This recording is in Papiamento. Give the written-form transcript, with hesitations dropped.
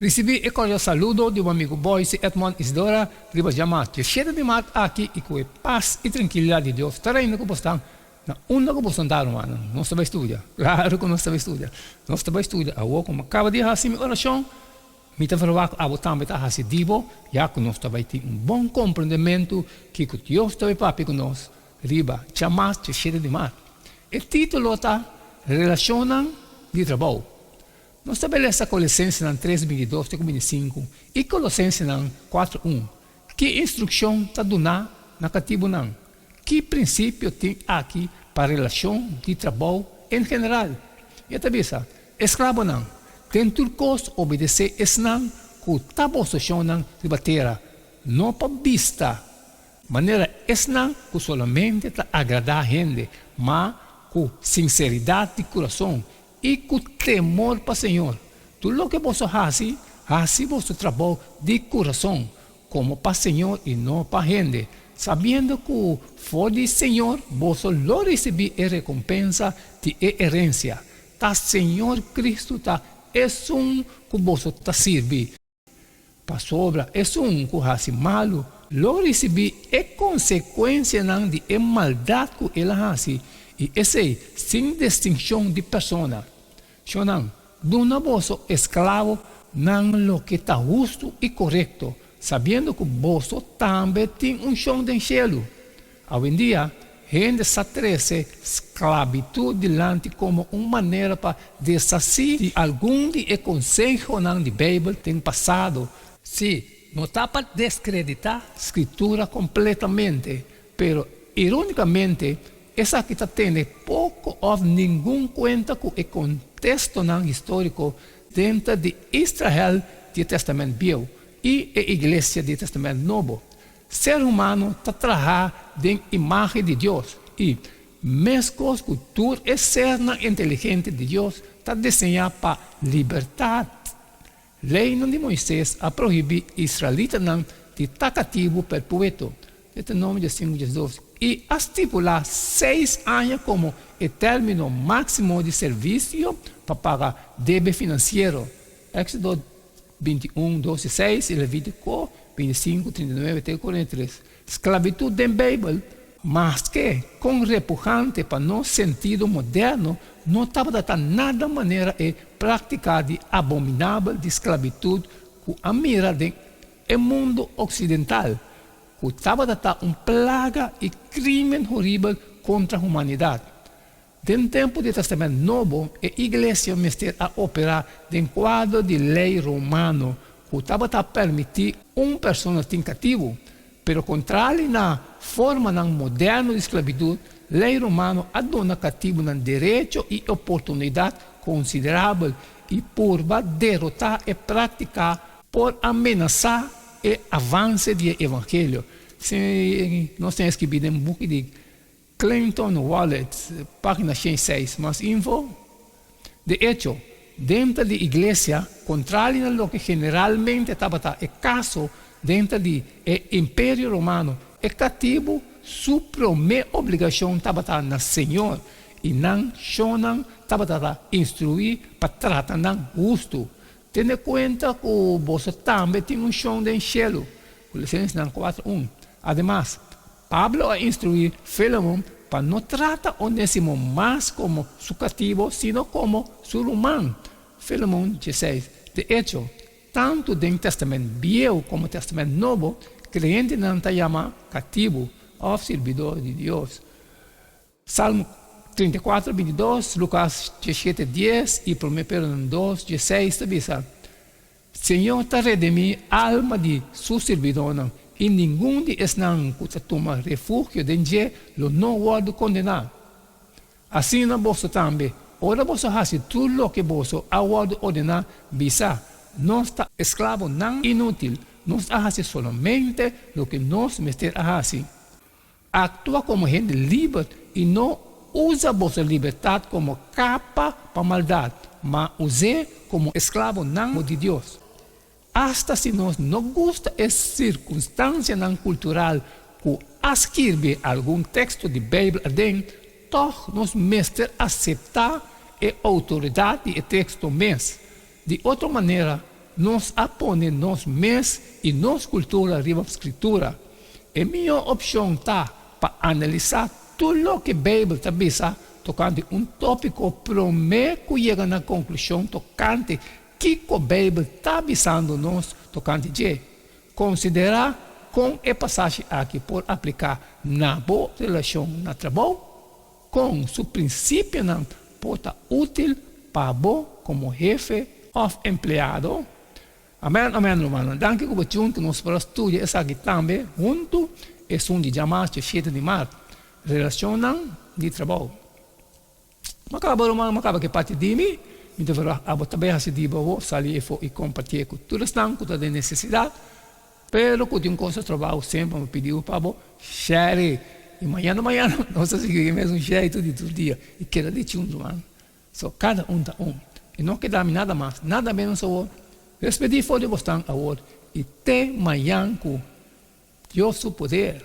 Risibí e kordial saludo di bo amigu Boyce Edmond Isidora riba djamá diesshete di mart aki i ku e pas i trankilidat di Dios ta reina ku bo stan na unda ku bo stan rumannan. Nos ta bai studia. Klaru ku nos ta bai studia. Nos ta bai studia awor ku mi kaba di hasi mi orashon. Mi ta verwagt ku abo tambe ta hasi di bo, ya ku nos ta bai tin un bon komprendementu kiko Dios ta bai papia ku nos riba djamá diesshete di mart. E título ta Relashonnan di Trabou. Nos ta belesa Kolosensenan tres bintidos te ku bintisinku i Kolosensenan kuatro un. Ki instrukshon ta duná na katibunan? Ki prinsipio tin aki pa relashon di trabou en general? E ta bisa, Esklabonan, den tur kos obedesé esnan ku ta boso shonnan riba tera, no pa bista manera esnan ku solamente ta agradá hende, ma ku sinseridat di kurason I ku temor pa Señor. Tur loke boso hasi, hasi boso trabou di kurason, komo pa Señor i no pa hende, sabiendo ku for di Señor boso lo risibí e rekompensa di e herensia. Ta Señor Kristu ta esun ku boso ta sirbi. Pasobra esun ku hasi malu lo risibí e konsekuensianan di e maldat ku el a hasi, i esei sin distinshon di persona. Shonnan, duna boso esklabo nan loke ta hustu i korekto, sabiendo ku boso tambe tin un shon den shelu. Awendia, hende sa trese sklabitut dilanti komo un manera pa deshasí di algun di e konsehonan di Beibel den pasado. Sí, no ta pa deskreditá Skritura kompletamente, pero irónikamente esaki ta tene poko òf ningun kuenta ku e kontestonan históriko denter di Israel di e Tèstamènt Bieu i e iglesia di e Tèstamènt Nobo. Ser humano ta trahá den imágen di Dios i, meskos ku tur e sernan inteligente di Dios, ta diseñá pa libertat. Leinan di Moisés a prohibí israelitanan di ta katibu perpueto, Deuteronomio diesinku diesdos, i a stipulá seis aña komo e término máksimo di servisio pa paga debe finansiero, Éxodo 21, 2 i 6 i Levítiko 25, 39 te 43. Sklabitut den Beibel, maske kon repugante pa nos sentido moderno, no tabata ta nada manera e práktika di abominabel di sklabitut ku a mira den e mundu oksidental, ku tabata ta un plaga i krímen horibel kontra humanidat. Den tempu di e Testament Nobo, e iglesia mester a operá den kuadro di lei romano ku tabata permití un persona tin katibu. Pero kontrali na formanan moderno di sklabitut, lei romano a duna katibunan derecho i oportunidat konsiderabel i purba derotá e práktika por a menasá e avanse di e evangelio. Si nos tin a skibí den buki di Clinton Wallet, página 106, Mas info. De echo, denter di iglesia, kontrali na loke generalmente tabata e kaso denter di e Imperio Romano, e katibu su promé obligashon tabata na Señor, i nan shonnan tabata ta instruí pa trata nan hustu. Tene kuenta ku boso tambe tin un shon den shelu, Kolosensenan kuater un. Ademas, Pablo a instruí Filemon pa no trata Onésimo mas komo su katibo sino komo su ruman. Filemon dieseis. De echo, tantu den Tèstamènt Bieu komo Tèstamènt Nobo, kreyentenan ta yama katibu òf sirbidó di Dios. Salmo 34, 22, Lukas 17, 10 i Promé Pedronan 2, 16 ta bisa, Señor ta redimí alma di Su sirbidónan, i ningun di esnan ku ta tuma refugio den dje lo no wòrdu kondená. Asina boso tambe, ora boso hasi tur loke boso a wòrdu ordená, bisa, Nos ta esklabonan inútil, nos a hasi solamente loke nos mester a hasi. Aktua komo hende liber i no usa boso libertat komo kapa pa maldat, ma us'é komo esklabonan di Dios. Asta si nos no gusta e sirkunstansianan kultural ku a skirbi algun teksto di Beibel aden, tòg nos mester aseptá e outoridat di e teksto mes. Di otro manera, nos a pone nos mes i nos kultura riba Skritura. E mihó opshon ta pa analisá tur loke Beibel ta bisa tokante un tópiko promé ku yega na konklushon tokante kiko Beibel ta bisando nos tokante dje. Konsiderá kon e pasashi aki por apliká na bo relashon na trabou, kon su prinsipionan por ta útil pa bo komo hefe òf empleado. Amèn, amèn, rumannan. Danki ku bo chuntu nos por a studia esaki tambe huntu esun di djamas dje shete di mart, Relashonnan di trabou. M'a kaba, ruman, m'a kaba ku e parti di mi. Mi ta verwagt abo ta bai hasi di bo awor, sali efo i kompartié ku tur esnan ku ta den nesesidat. Pero ku tin un kos ta trabou semper mi pidi bo pa bo share. I mañana mañana nos ta sigui e mesun sheitu di tur dia i keda di chuntu, ruman. So kada un ta un. I no keda mi nada mas, nada menos awor. Despedí for di bosnan awor i te mañan ku Dios su poder.